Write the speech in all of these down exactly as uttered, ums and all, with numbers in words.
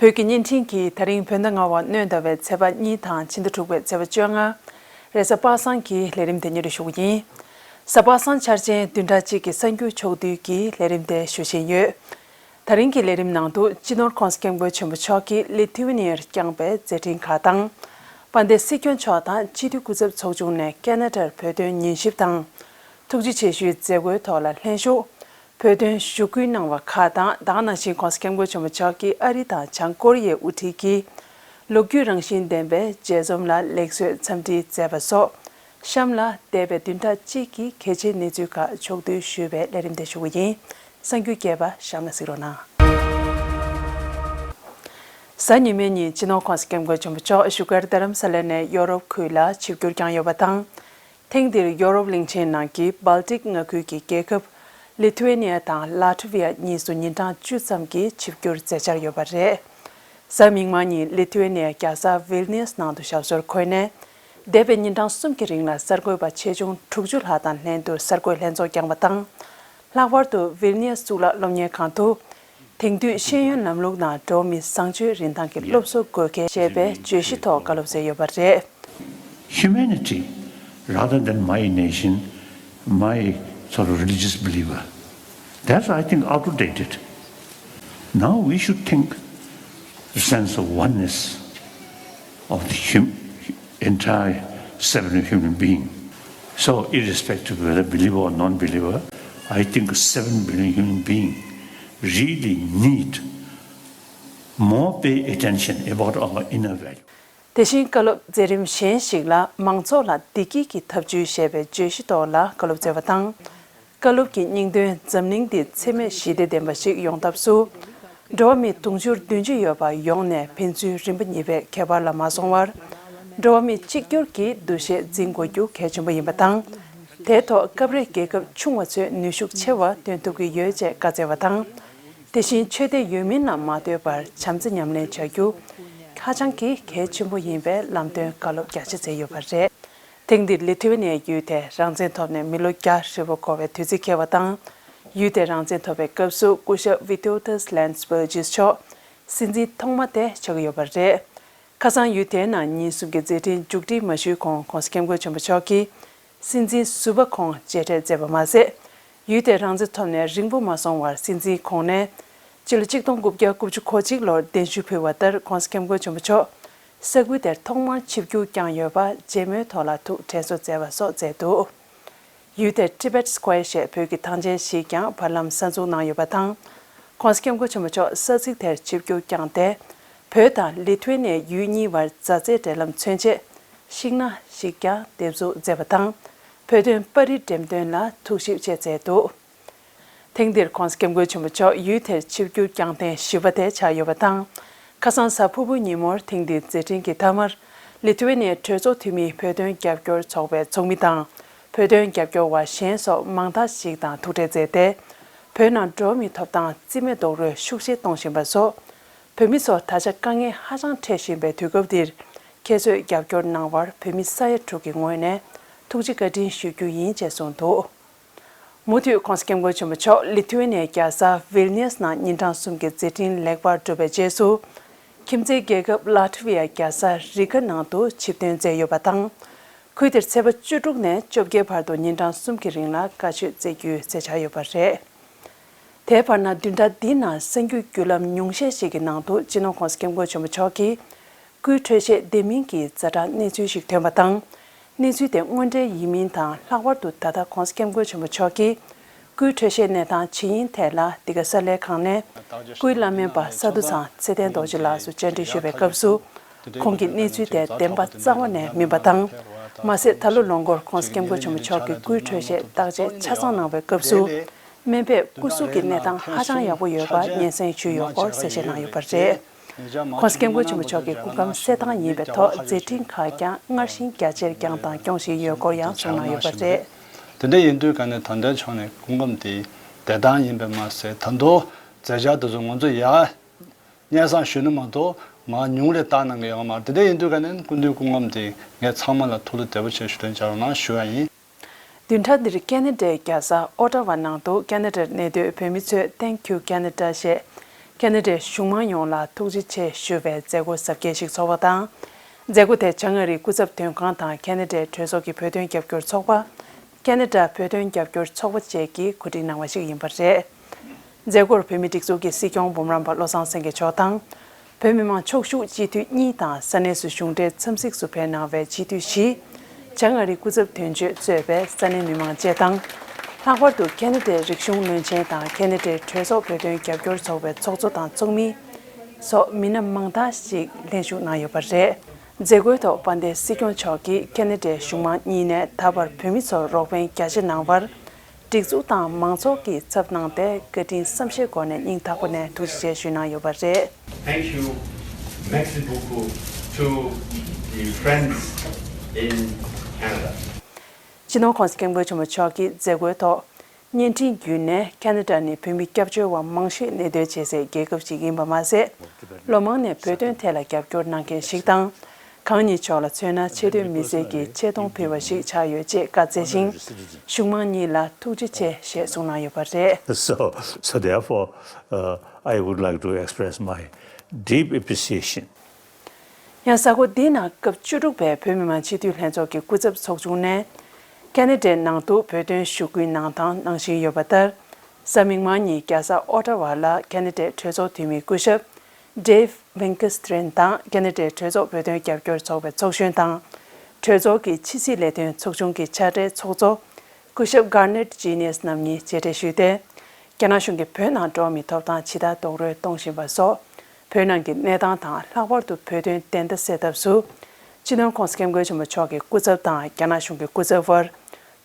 བོད་ཀྱི་བརྙན་འཕྲིན་གྱིས་ད་རིང་བོད་ཟླ་ལྔ་པ་སྣྲོན་ཟླ་བའི་ཚེས་པ་གཉིས་དང་ཕྱི་ཟླ་དྲུག་པའི་ཚེས་པ་བཅོ་ལྔ། རེས་གཟའ་པ་སངས་ཀྱི་ལས་རིམ་དེ་སྙན་སྒྲོན་ཞུ་གི་ཡིན། གཟའ་པ་སངས་འཆར་ཅན་བདུན་ཕྲག་གཅིག་གི་གསར་འགྱུར་ཕྱོགས་བསྡུས་ཀྱི་ལས་རིམ་དེ་ཞུ་བཞིན་ཡོད། ད་རིང་གི་ལས་རིམ་ནང་དུ་སྤྱི་ནོར་༸གོང་ས་༸སྐྱབས་མགོན་ཆེན་པོ་མཆོག་གིས་ལི་ཐི་ཝེ་ནི་ཡར་བསྐྱངས་པའི་མཛད་འཕྲིན་ཁག་དང་། དཔལ་ལྡན་སྲིད་སྐྱོང་མཆོག་དང་སྤྱི་འཐུས་སྐུ་ཚབ་ཚོགས་ཆུང་ནས་ཁེ་ན་ཌར་བོད་དོན་ཉན་ཞིབ་དང་། ཐུགས་རྗེ་ཆེ་ཞུའི་མཛད་སྒོའི་ཐོག་ལ་ལྷན་ཞུགས། བོད་དོན་ཞུ་སྐུལ་གནང་བ་ཁག་དང་། ད་ག་ནང་བཞིན་༸གོང་ས་༸སྐྱབས་མགོན་ཆེན་པོ་མཆོག་གིས་ཨ་རི་དང་བྱང་ཀོ་རི་ཡའི་དབུ་ཁྲིད་ཀྱིས་ལོ་རྒྱུས་རང་བཞིན་ལྡན་པའི་མཇལ་འཛོམས་ལ་ལེགས་གསོལ་འཚམས་འདྲི་མཛད་པ་སོགས། གཤམ་ལ་འདས་པའི་བདུན་ཕྲག་གཅིག་གི་གལ་ཆེའི་གནས་ཚུལ་ཁག་ཕྱོགས་བསྡུས་ཞུས་པའི་ལས་རིམ་དེ་ཞུ་གི་ཡིན། གསར་འགྱུར་རྒྱས་པ་གཤམ་ལ་གཟིགས་རོགས་གནང་། གཟའ་ཉི་མའི་ཉིན་སྤྱི་ནོར་༸གོང་ས་༸སྐྱབས་མགོན་ཆེན་པོ་མཆོག་བཞུགས་སྒར་རྡ་རམ་ས་ལ་ནས་ཡོ་རོབ་ཁུལ་ལ་ཆིབས་བསྒྱུར་བསྐྱངས་ཡོད་པ་དང་། ཐེངས་འདིར་ཡོ་རོབ་གླིང་ཆེན་ནང་གི་སྦལ་ཏིག་མངའ་ཁུལ་གྱི་རྒྱལ་ཁབ་ལི་ཐུ་ཝེ་ནི་ཡ་དང་ལ་ཐུ་ཝི་ཡ་གཉིས་སུ་ཉིན་གྲངས་བཅུ་ཙམ་གྱི་ཆིབས་བསྒྱུར་མཛད་འཆར་ཡོད་པ་རེད། གཟའ་མིག་དམར་ཉིན་ལི་ཐུ་ཝེ་ནི་ཡ་རྒྱལ་ས་ཝིལ་ནིས་ནང་དུ་ཞབས་སོར་འཁོད་ནས། འདས་པའི་ཉིན་གྲངས་གསུམ་གྱི་རིང་ལ་གསར་འགོད་པ་ཆེ་ཆུང་དྲུག་ཅུ་ལྷག་དང་ལྷན་དུ་གསར་འགོད་ལྷན་ཚོགས་བསྐྱངས་པ་དང་། ལྷག་པར་དུ་ཝིལ་ནིས་གཙུག་ལག་སློབ་གཉེར་ཁང་དུ། དེང་དུས་ཤེས་ཡོན་ལམ་ལུགས་ནང་འགྲོ་བ་མིའི་བཟང་སྤྱོད་རིན་ཐང་གི་སློབ་གསོ་དགོས་གལ་ཞེས་པའི་བརྗོད་གཞི་ཐོག་བཀའ་སློབ་སྩལ་ཡོད་པ་རེད། Humanity rather than my nation, my sort of religious believer. That's, I think, outdated. Now we should think the sense of oneness of the hum- entire seven human being. So, irrespective whether believer or non-believer, I think seven billion human being really need more pay attention about our inner value. དེ་བཞིན་བཀའ་སློབ་མཛད་རིམ་གཞན་ཞིག་ལ་མང་ཚོགས་ལ་བདེ་སྐྱིད་ཀྱི་ཐབས་ཇུས་ཞེས་པའི་བརྗོད་གཞི་ཐོག་ལ་བཀའ་སློབ་སྩལ་བ་དང་། བཀའ་སློབ་ཀྱི་སྙིང་དོན་འཛམ་གླིང་འདི་འཚེ་མེད་ཞི་བདེ་ལྡན་པ་ཞིག་ཡོང་ཐབས་སུ། འགྲོ་བ་མི་དུང་ཕྱུར་བདུན་ཅུ་ཡོད་པ་ཡོངས་ནས་ཕན་ཚུན་རིམ་པ་གཉིས་པའི་ཁྱད་པར་ལ་མ་སོང་བར། འགྲོ་བ་མི་གཅིག་གྱུར་གྱི་འདུ་ཤེས་འཛིན་དགོས་རྒྱུ་གལ་ཆེན་པོ་ཡིན་པ་དང་། དེའི་ཐོག་སྐབས་རེ་རྒྱལ་ཁབ་ཆུང་བ་ཚོས་ནུས་ཤུགས་ཆེ་བ་བཏོན་ཐུབ་ཀྱི་ཡོད་ཅེས་བཀའ་སྩལ་བ་དང་། དེ་བཞིན་ཆོས་དད་ཡོད་མིན་ལ་མ་ལྟོས་པར་བྱམས་བརྩེ་ཉམས་ལེན་བྱ་རྒྱུ་ཧ་ཅང་གི་གལ་ཆེན་པོ་ཡིན་པའི་ལམ་སྟོན་བཀའ་སློབ་རྒྱ་ཆེ་མཛད་ཡོད་པ་རེད། ཐེངས་འདིར་ལི་ཐུ་ཝེ་ནི་ཡའི་ཡུལ་དེ་རང་བཙན་ཐོབ་ནས་མི་ལོ་བརྒྱ་ཧྲིལ་པོ་འཁོར་བའི་དུས་ཚིགས་འཁེལ་བ་དང་། ཡུལ་དེ་རང་བཙན་ཐོབ་པའི་སྐབས་སུ་སྐུ་ཞབས་Vytautas Landsbergis་མཆོག་སྲིད་འཛིན་ཐོག་མ་དེ་ཆགས་ཀྱི་ཡོད་པ་རེད། ཁ་སང་ཡུལ་དེའི་ནང་ཉིན་གསུམ་གྱི་མཛད་འཕྲིན་མཇུག་སྒྲིལ་མ་ཞུས་གོང་༸གོང་ས་༸སྐྱབས་མགོན་ཆེན་པོ་མཆོག་གིས། སྲིད་འཛིན་ཟུར་པ་ཁོང་མཇལ་འཕྲད་མཛད་པ་མ་ཟད། ཡུལ་དེར་རང་བཙན་ཐོབ་ནས་རིང་པོ་མ་སོང་བར་སྲིད་འཛིན་ཁོང་ནས། སྤྱི་ལོ་གཅིག་སྟོང་དགུ་བརྒྱ་དགུ་བཅུ་གོ་གཅིག་ལོར་གདན་ཞུ་ཕུལ་བ་ལྟར་༸གོང་ས་༸སྐྱབས་མགོན་ཆེན་པོ་མཆོག་ས་ཁུལ་དེར་ཐོག་མར་ཆིབས་བསྒྱུར་བསྐྱངས་ཡོད་པ་མཇལ་མོལ་ཐོག་ལ་ཐུགས་དྲན་གསོ་མཛད་པ་སོགས་མཛད་འདུག་ཡུལ་དེར་Tibet Square་ཞེས་བོད་ཀྱི་ཐང་ཆེན་ཞིག་ཀྱང་བར་ལམ་གསར་འཛུགས་གནང་ཡོད་པ་དང་། ༸གོང་ས་༸སྐྱབས་མགོན་ཆེན་པོ་མཆོག་ས་ཚིགས་དེར་ཆིབས་བསྒྱུར་བསྐྱངས་ཏེ། བོད་དང་ལི་ཐུ་ཝེ་ནི་ཡའི་ཡུལ་གཉིས་བར་མཛའ་བརྩེའི་འབྲེལ་ལམ་མཚོན་ཆེད་ཤིང་ནགས་ཤིག་ཀྱང་འདེབས་འཛུགས་མཛད་པ་དང་། བོད་དོན་པར་རིས་འགྲེམས་སྟོན་ལ་ཐུགས་ཞིབ་ཆེ་མཛད་འདུག་ཐེངས་འདིར་༸གོང་ས་༸སྐྱབས་མགོན་ཆེན་པོ་མཆོག་ཡུལ་དེར་ཆིབས་བསྒྱུར་བསྐྱངས་ཐེངས་བཞི་པ་དེ་ཆགས་ཡོད་པ་དང་། ཁ་སང་གཟའ་ཕུར་བུ་ཉིན་མོར་ཐེངས་འདིའི་མཛད་འཕྲིན་གྱི་མཐའ་མར། ལི་ཐུ་ཝེ་ནི་ཡའི་གྲོས་ཚོགས་འཐུས་མིས་བོད་དོན་རྒྱབ་སྐྱོར་ཚོགས་པའི་ཚོགས་མི་དང་། བོད་དོན་རྒྱབ་སྐྱོར་བ་གཞན་སོགས་མང་དག་ཞིག་དང་ཐུག་འཕྲད་མཛད་དེ། བོད་ནང་འགྲོ་བ་མིའི་ཐོབ་ཐང་རྩིས་མེད་རྡོག་རོལ་ཤུགས་ཆེ་གཏོང་བཞིན་པ་སོགས། བོད་མི་ཚོ་ད་ཆ་དཀའ་ངལ་ཧ་ཅང་འཕྲད་བཞིན་པའི་དུས་སྐབས་འདིར། ཁྱེད་ཚོས་རྒྱབ་སྐྱོར་གནང་བར་བོད་མི་ས་ཡ་དྲུག་གི་ངོས་ནས་ཐུགས་རྗེ་བཀའ་དྲིན་ཞུ་རྒྱུ་ཡིན་ཅེས་གསུངས་འདུག་མུ་མཐུད་༸གོང་ས་༸སྐྱབས་མགོན་ཆེན་པོ་མཆོག་ལི་ཐུ་ཝེ་ནི་ཡའི་རྒྱལ་ས་ཝིལ་ནིས་ནང་ཉིན་གྲངས་གསུམ་གྱི་མཛད་འཕྲིན་ལེགས་པར་གྲུབ་པའི་རྗེས་སུ། ཁྱིམ་མཚེས་རྒྱལ་ཁབ་ལ་ཐུ་ཝི་ཡ་རྒྱལ་ས་རི་ག་ནང་དུ་ཆིབས་ཐོན་མཛད་ཡོད་པ་དང་། ཁུལ་དེར་ཚེས་པ་བཅུ་དྲུག་ནས་བཅོ་བརྒྱད་བར་དུ་ཉིན་གྲངས་གསུམ་གྱི་རིང་ལ་བཀའ་ཆོས་སྩལ་རྒྱུའི་མཛད་འཆར་ཡོད་པ་རེད། དེའི་བར་ན་བདུན་ཕྲག་འདིའི་ནང་གསར་འགྱུར་བརྒྱུད་ལམ་ཉུང་ཤས་ཤིག་གི་ནང་དུ་སྤྱི་ནོར་༸གོང་ས་༸སྐྱབས་མགོན་ཆེན་པོ་མཆོག་གིས། སྐུའི་འཕྲོད་བཞེས་དེ་མིན་གྱི་ཛ་དྲག་གནས་ཚུལ་ཞིག་ཐོན་པ་དང་། གནས་ཚུལ་དེ་དངོས་འབྲེལ་ཡིན་མིན་དང་། ལྷག་པར་དུ་ད་ལྟ་༸གོང་ས་༸སྐྱབས་མགོན་ཆེན་པོ་མཆོག་གིས་སྐུའི་འཕྲོད་བཞེས་གནས་སྟངས་ཇི་ཡིན་ཐད་ལ། འདི་ག་གསར་ལྷན་ཁང་ནས་སྐུའི་བླ་སྨན་པ་ས་འདུ་ཚང་ཚེ་བརྟན་རྡོ་རྗེ་ལགས་སུ་བཅར་འདྲི་ཞུས་པའི་སྐབས་སུ། ཁོང་གིས་གནས་ཚུལ་དེ་བདེན་པ་རྩ་བ་ནས་མིན་པ་དང་། མ་ཟད། ད་ལོ་ལོ་འགོར་༸གོང་ས་༸སྐྱབས་མགོན་ཆེན་པོ་མཆོག་གི་སྐུའི་འཕྲོད་བཞེས་བརྟག་དཔྱད་ཆ་ཚང་གནང་བའི་སྐབས་སུ། སྨན་པས་སྐུ་གཟུགས་ཀྱི་གནས་སྟངས་ཧ་ཅང་ཡག་པོ་ཡོད་པ་སྙན་སེང་ཞུས་ཡོད་སྐོར་གསལ་བཤད་གནང་ཡོད་པ་རེད། ༸གོང་ས་༸སྐྱབས་མགོན་ཆེན་པོ་མཆོག་གི་སྐུ་ཁམས་གསལ་ཐང་ཡིན་པའི་ཐོག་མཛད་འཕྲིན་ཁག་ཀྱང་སྔར་བཞིན་རྒྱ་ཆེར་བསྐྱངས་དང་སྐྱོང་བཞིན་ཡོད་སྐོར་ཡང་གསུངས་གནང་ཡོད་པ་རེད། དེ་འདྲ་ཡིན་དུས་ག་ནས་ད་ལྟའི་ཆ་ནས་སྐུ་ཁམས་དེ་བདེ་ཐང་ཡིན་པས་མ་ཟད། ད་དུང་མཛད་འཆར་དེ་ཚོ་ང་ཚོ་ཡར་སྙན་སེང་ཞུས་ན་མ་གཏོགས་མར་ཉུང་རེ་བཏང་གནང་གི་ཡོད་མ་རེད། དེ་འདྲ་ཡིན་དུས་ག་ནས་སྐུ་མདུན་སྐུ་ཁམས་དེ་ངས་ཚང་མ་ལ་ཐུགས་ལ་བདེ་པོ་བྱས་ཞུ་དོན་བྱ་རོགས་གནང་ཞུ་བ་ཡིན། བདུན་ཕྲག་འདིར་ཀེ་ན་ཌའི་རྒྱལ་ས་ཨོ་ཊ་ཝ་ནང་དུ་ཀེ་ན་ཌར་གནས་སྡོད་བོད་མི་ཚོས་Thank You Canada ཞེས་ ཁེ་ན་ཌའི་གཞུང་མང་ཡོངས་ལ་ཐུགས་རྗེ་ཆེ་ཞུ་བའི་མཛད་སྒོ་གཟབ་རྒྱས་ཤིག་ཚོགས་པ་དང་། མཛད་སྒོ་དེ་བྱང་ཨ་རིའི་སྐུ་ཚབ་དོན་ཁང་དང་ཁེ་ན་ཌའི་གྲོས་ཚོགས་ཀྱི་བོད་དོན་རྒྱབ་སྐྱོར་ཚོགས་པ། ཁེ་ན་ཌ་བོད་དོན་རྒྱབ་སྐྱོར་ཚོགས་པ་བཅས་ཀྱིས་གོ་སྒྲིག་གནང་བ་ཞིག་ཡིན་པ་རེད། མཛད་སྒོར་བོད་མིའི་སྒྲིག་འཛུགས་ཀྱི་སྲིད་སྐྱོང་འབུམ་རམས་པ་བློ་བཟང་སེང་གེ་མཆོག་དང་། བོད་མི་མང་ཕྱོགས་བཞུགས་སྤྱི་འཐུས་གཉིས་དང་ས་གནས་སུ་གཞུང་འབྲེལ་འཚམས་གཟིགས་སུ་ཕེབས་གནང་བའི་སྤྱི་འཐུས་བཞི། བྱང་ཨ་རིའི་སྐུ་ཚབ་དོན་གཅོད་གཙོས་པའི་ས་གནས་མི་མང་བཅས་དང་། ལྷག་པར་དུ་ཁེ་ན་ཌའི་རིག་གཞུང་བློན་ཆེན་དང་ཁེ་ན་ཌའི་གྲོས་ཚོགས་བོད་དོན་རྒྱབ་སྐྱོར་ཚོགས་པའི་ཚོགས་གཙོ་དང་ཚོགས་མི་སོགས་མི་སྣ་མང་དག་ཞིག་ལྷན་ཞུགས་གནང་ཡོད་པ་རེད། མཛད་སྒོའི་ཐོག་དཔལ་ལྡན་སྲིད་སྐྱོང་མཆོག་གིས་ཁེ་ན་ཌའི་གཞུང་མང་གཉིས་ནས་ད་བར་བོད་མི་ཚོར་རོགས་ཕན་རྒྱ་ཆེ་གནང་བར། སྒྲིག་འཛུགས་དང་མང་ཚོགས་ཀྱི་ཚབ་གནང་སྟེ་བཀའ་དྲིན་བསམ་ཤེས་སྒོ་ནས་སྙིང་ཐག་པ་ནས་ཐུགས་རྗེ་ཆེ་ཞུས་གནང་ཡོད་པ་རེད། Thank you, merci beaucoup to the friends in Canada. སྤྱི་ནོར་༸གོང་ས་༸སྐྱབས་མགོན་ཆེན་པོ་མཆོག་གིས་མཛད་སྒོའི་ཐོག་བརྙན་འཕྲིན་བརྒྱུད་ནས་ཁེ་ན་ཌ་ནི་བོད་མི་སྐྱབས་བཅོལ་བ་མང་ཤོས་གནས་སྡོད་བྱེད་སའི་རྒྱལ་ཁབ་ཅིག་ཡིན་པ་མ་ཟད། ལོ་མང་ནས་བོད་དོན་ཐད་ལ་རྒྱབ་སྐྱོར་གནང་མཁན་ཞིག་དང་། གང་ཉིད་མཆོག་ལ་མཚོན་ན་ཆེས་མཐོའི་མི་སེར་གྱི་ཆེ་མཐོང་ཕུལ་བ་ཞིག་ཆགས་ཡོད་ཅེས་བཀའ་སྩལ་ཞིང་། གཞུང་མང་གཉིས་ལ་ཐུགས་རྗེ་ཆེ་ཞེས་གསུངས་གནང་ཡོད་པ་རེད། So, so therefore, uh, I would like to express my deep appreciation. ཡང་གཟའ་འཁོར་འདིའི་ནང་སྐབས་བཅུ་དྲུག་པའི་བོད་མི་མང་སྤྱི་འཐུས་ལྷན་ཚོགས་ཀྱི་སྐུ་ཚབ་ཚོགས་ཆུང་ནས། ཁེ་ན་ཌའི་ནང་དུ་བོད་དོན་ཞུ་སྐུལ་གནང་སྟངས་ནང་བཞིན་ཡོད་པ་ལྟར། གཟའ་མིག་དམར་ཉིན་རྒྱལ་ས་ཨོ་ཊ་ཝ་ལ་ཁེ་ན་ཌའི་གྲོས་ཚོགས་འཐུས་མི་སྐུ་ཞབས་Dave Winkstrand དང་ཁེ་ན་ཌའི་གྲོས་ཚོགས་བོད་དོན་རྒྱབ་སྐྱོར་ཚོགས་པའི་ཚོགས་གཞོན་དང་། གྲོས་ཚོགས་ཀྱི་ཕྱི་སྲིད་ལས་དོན་ཚོགས་ཆུང་གི་དཔྱ་ཁྲལ་ཚོགས་གཙོ་སྐུ་ཞབས་Garnett Genuas རྣམ་གཉིས་མཇལ་འཕྲད་ཞུས་ཏེ། རྒྱ་ནག་གཞུང་གིས་བོད་ནང་འགྲོ་བ་མིའི་ཐོབ་ཐང་ཇི་ལྟར་རྡོག་རོལ་གཏོང་བཞིན་པ་སོགས། བོད་ནང་གི་གནས་སྟངས་དང་ལྷག་པར་དུ་བོད་དོན་བདེན་མཐའ་གསལ་ཐབས་སུ། སྤྱི་ནོར་༸གོང་ས་༸སྐྱབས་མགོན་ཆེན་པོ་མཆོག་གི་སྐུ་ཚབ་དང་རྒྱ་ནག་གཞུང་གི་སྐུ་ཚབ་དབར།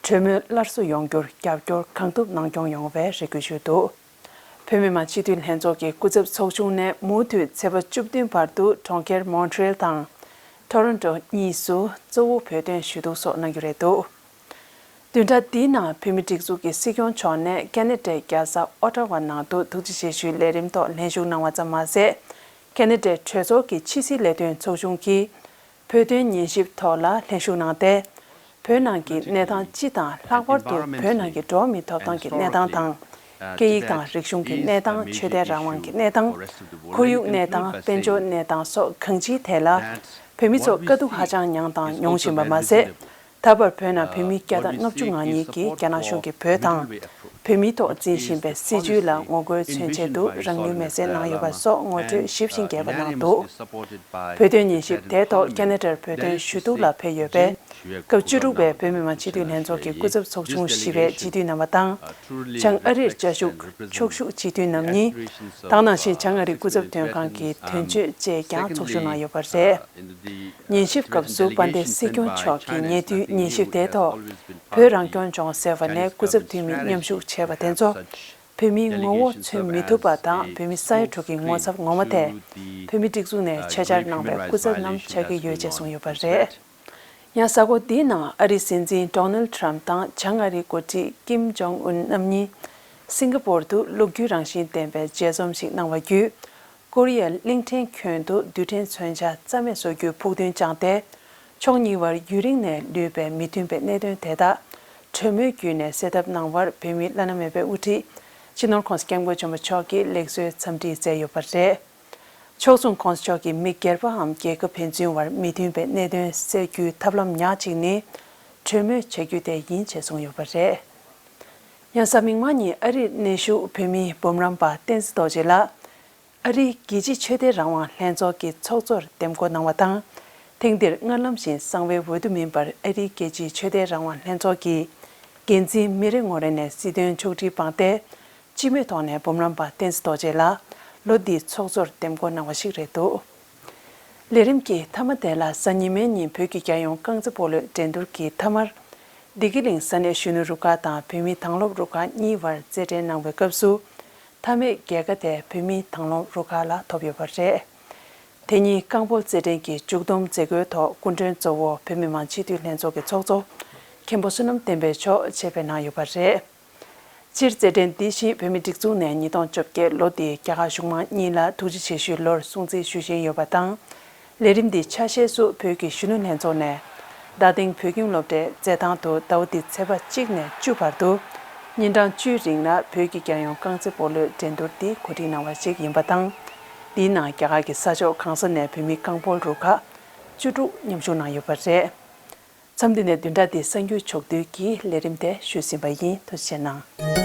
གྲོས་མོལ་སླར་གསོ་ཡོང་རྒྱུར་རྒྱབ་སྐྱོར་གང་ཐུབ་གནང་སྐྱོང་ཡོང་བའི་རེ་སྐུལ་ཞུས་འདུག་བོད་མི་མང་སྤྱི་འཐུས་ལྷན་ཚོགས་ཀྱི་སྐུ་ཚབ་ཚོགས་ཆུང་ནས་མུ་མཐུད་ཚེས་པ་བཅུ་བདུན་བར་དུ་གྲོང་ཁྱེར་Montreal དང་Toronto གཉིས་སུ་གཙོ་བོ་བོད་དོན་ཞུ་གཏུག་སོགས་གནང་རྒྱུ་རེད་འདུག་བདུན་ཕྲག་འདིའི་ནང་བོད་མིའི་སྒྲིག་འཛུགས་ཀྱི་སྲིད་སྐྱོང་མཆོག་ནས་ཁེ་ན་ཌའི་རྒྱལ་ས་ཨོ་ཊ་ཝ་ནང་དུ་ཐུགས་རྗེ་ཆེ་ཞུའི་ལས་རིམ་ཐོག་ལྷན་ཞུགས་གནང་བ་ཙམ་མ་ཟད། ཁེ་ན་ཌའི་གྲོས་ཚོགས་ཀྱི་ཕྱི་སྲིད་ལས་དོན་ཚོགས་ཆུང་གིས་བོད་དོན་ཉན་ཞིབ་ཐོག་ལ་ལྷན་ཞུགས་གནང་སྟེ། བོད་ནང་གི་གནས་སྟངས་སྤྱི་དང་ལྷག་པར་དུ་བོད་ནང་གི་འགྲོ་བ་མིའི་ཐོབ་ཐང་གི་གནས་སྟངས་དང་། སྐད་ཡིག་དང་རིག་གཞུང་གི་གནས་སྟངས། ཆོས་དད་རང་དབང་གི་གནས་སྟངས། ཁོར་ཡུག་གནས་སྟངས། དཔལ་འབྱོར་གནས་སྟངས་སོགས་གང་ཅིའི་ཐད་ལ་བོད་མི་ཚོ་དཀའ་སྡུག་ཧ་ཅང་མྱངས་དང་མྱོང་བཞིན་པ་མ་ཟད། ད་བར་བོད་ནང་བོད་མི་བརྒྱ་དང་ལྔ་བཅུ་ང་གཉིས་ཀྱིས་རྒྱ་ནག་གཞུང་གིས་བོད་དང་། བོད་མིའི་ཐོག་འཛིན་བཞིན་པའི་སྲིད་བྱུས་ལ་ངོ་རྒོལ་མཚོན་ཆེད་དུ་རང་ལུས་མེར་སྲེག་གནང་ཡོད་པ་སོགས་ངོ་སྤྲོད་ཞིབ་ཅིང་རྒྱས་པ་གནང་འདུག་བོད་དོན་ཉན་ཞིབ་དེའི་ཐོག་ཁེ་ན་ཌར་བོད་དོན་ཞུ་གཏུག་ལ་ཕེབས་ཡོད་པའི་སྐབས་བཅུ་དྲུག་པའི་བོད་མི་མང་སྤྱི་འཐུས་ལྷན་ཚོགས་ཀྱི་སྐུ་ཚབ་ཚོགས་ཆུང་བཞི་པའི་སྤྱི་འཐུས་རྣམ་པ་དང་། བྱང་ཨ་རིར་བཅའ་བཞུགས་ཕྱོགས་བཞུགས་སྤྱི་འཐུས་རྣམ་གཉིས། ད་ག་ནང་བཞིན་བྱང་ཨ་རིའི་སྐུ་ཚབ་དོན་ཁང་གི་དོན་གཅོད་བཅས་ཀྱང་ཚོགས་ཞུགས་གནང་ཡོད་པ་རེད། ཉན་ཞིབ་སྐབས་སུ་དཔལ་ལྡན་སྲིད་སྐྱོང་མཆོག་གིས་ཉེ་དུས་ཉན་ཞིབ་དེའི་ཐོག་བོད་རང་སྐྱོང་ལྗོངས་ཟེར་བ་ནས་སྐུ་ཚབ་འཐུས་མི་མཉམ་ཞུགས་བྱས་པ་དེ་ཚོ་བོད་མིའི་ངོ་བོ་མཚོན་མི་ཐུབ་པ་དང་། བོད་མི་ས་ཡ་དྲུག་གི་ངོ་ཚབ་ངོ་མ་དེ་བོད་མིའི་སྒྲིག་འཛུགས་ནས་ཆེད་བཅར་གནང་བའི་སྐུ་ཚབ་རྣམས་ཆགས་ཀྱི་ཡོད་ཅེས་གསུངས་ཡོད་པ་རེད། ཡང་གཟའ་འཁོར་འདིའི་ནང་ཨ་རིའི་སྲིད་འཛིན་Donald Trump དང་བྱང་ཨ་རིའི་འགོ་ཁྲིད་Kim Jong Un རྣམ་གཉིས་སིང་ག་པོར་དུ་ལོ་རྒྱུས་རང་བཞིན་ལྡན་པའི་མཇལ་འཛོམས་ཤིག་གནང་བ་བརྒྱུད། ཀོ་རི་ཡའི་གླིང་ཕྲན་ཁྱོན་དུ་རྡུལ་ཕྲན་མཚོན་ཆ་རྩ་མེད་བཟོ་རྒྱུའི་ཕུགས་འདུན་བཅངས་ཏེ། ཕྱོགས་གཉིས་བར་ཡུན་རིང་ནས་ལུས་པའི་མི་མཐུན་པའི་གནད་དོན་དེ་དག་གྲོས་མོལ་བརྒྱུད་ནས་སེལ་ཐབས་གནང་བར་བོད་མིའི་བླ་ན་མེད་པའི་དབུ་ཁྲིད་སྤྱི་ནོར་༸གོང་ས་༸སྐྱབས་མགོན་ཆེན་པོ་མཆོག་གིས་ལེགས་གསོའི་འཚམས་འདྲི་བསྩལ་ཡོད་པ་རེད། ཕྱོགས་མཚུངས་༸གོང་ས་མཆོག་གིས་མི་སྒེར་པའམ་རྒྱལ་ཁབ་ཕན་ཚུན་བར་མི་མཐུན་པའི་གནད་དོན་སེལ་རྒྱུའི་ཐབས་ལམ་ཉག་གཅིག་ནི་གྲོས་མོལ་བྱ་རྒྱུ་དེ་ཡིན་ཅེས་གསུངས་ཡོད་པ་རེད། ཡང་གཟའ་མིག་དམར་ཉིན་ཨ་རིར་གནས་བཞུགས་བོད་མིའི་འབུམ་རམས་པ་བསྟན་འཛིན་རྡོ་རྗེ་ལགས། ཨ་རིའི་རྒྱལ་སྤྱིའི་ཆོས་དད་རང་དབང་ལྷན་ཚོགས་ཀྱི་ཚོགས་གཙོར་འདེམས་བསྐོ་གནང་བ་དང་། ཐེངས་འདིར་སྔར་ལམ་བཞིན་གསང་བའི་འོས་བསྡུ་མིན་པར་ཨ་རིའི་རྒྱལ་སྤྱིའི་ཆོས་དད་རང་དབང་ལྷན་ཚོགས་ཀྱི་འགན་འཛིན་མི་རེ་ངོ་རེ་ནས་སྲིད་དོན་ཕྱོགས་སྒྲིག་སྤངས་ཏེ། སྤྱི་མོས་ཐོག་ནས་འབུམ་རམས་པ་བསྟན་འཛིན་རྡོ་རྗེ་ལགས་ལོ་འདིའི་ཚོགས་གཙོར་འདེམས་བསྐོ་གནང་བ་ཞིག་རེད་འདུག་ལས་རིམ་གྱི་མཐའ་མ་དེ་ལ་གཟའ་ཉི་མའི་ཉིན་བོད་ཀྱི་རྒྱལ་ཡོངས་རྐང་རྩེད་སྤོ་ལོའི་འགྲན་བསྡུར་གྱི་མཐའ་མར། བདེ་སྐྱིད་གླིང་ས་གནས་གཞོན་ནུ་རུ་ཁག་དང་བོད་མིའི་དྭང་བླངས་རུ་ཁག་གཉིས་བར་རྩེད་འགྲན་གནང་བའི་སྐབས་སུ། མཐའ་མའི་རྒྱལ་ཁ་དེ་བོད་མིའི་དྭང་བླངས་རུ་ཁག་ལ་ཐོབ་ཡོད་པ་རེད། དེ་ཉིན་རྐང་སྤོལ་རྩེད་འགྲན་གྱི་མཇུག་བསྡོམས་མཛད་སྒོའི་ཐོག་སྐུ་མགྲོན་གཙོ་བོ་བོད་མི་མང་སྤྱི་འཐུས་ལྷན་ཚོགས་ཀྱི་ཚོགས་གཙོ་མཁན་པོ་བསོད་ནམས་བསྟན་འཕེལ་མཆོག་ཆེད་ཕེབས་གནང་ཡོད་པ་རེད། སྤྱིར་རྩེད་འགྲན་འདི་བཞིན་བོད་མིའི་སྒྲིག་འཛུགས་ནས་ཉིས་སྟོང་བཅོ་བརྒྱད་ལོ་འདིའི་རྒྱ་གར་གཞུང་མང་གཉིས་ལ་ཐུགས་རྗེ་ཆེ་ཞུའི་ལོར་སྲུང་བརྩི་ཞུ་བཞིན་ཡོད་པ་དང་། ལས་རིམ་འདིའི་ཆ་ཤས་སུ་བོད་ཀྱི་གཞོན་ནུ་ལྷན་ཚོགས་ནས་རྡ་སྟེང་བོད་ཁྱིམ་སློབ་གྲྭའི་རྩེད་ཐང་དུ་ཟླ་བ་འདིའི་ཚེས་པ་གཅིག་ནས་བཅུ་བར་དུ་ ཉིན་གྲངས་བཅུའི་རིང་ལ་བོད་ཀྱི་རྒྱལ་ཡོངས་རྐང་རྩེད་སྤོ་ལོའི་འགྲན་བསྡུར་འདི་གོ་སྒྲིག་གནང་བ་ཞིག་ཡིན་པ་དང་། འདིའི་ནང་རྒྱ་གར་གྱི་ས་ཕྱོགས་གང་ས་ནས་བོད་མི་རྐང་སྤོལ་རུ་ཁག་བཅུ་དྲུག་མཉམ་ཞུགས་གནང་ཡོད་པ་རེད། མཚམས་འདི་ནས་བདུན་ཕྲག་འདིའི་གསར་འགྱུར་ཕྱོགས་བསྡུས་ཀྱི་ལས་རིམ་དེ་ཞུས་ཟིན་པ་ཡིན། ཐུགས་རྗེ་གནང་།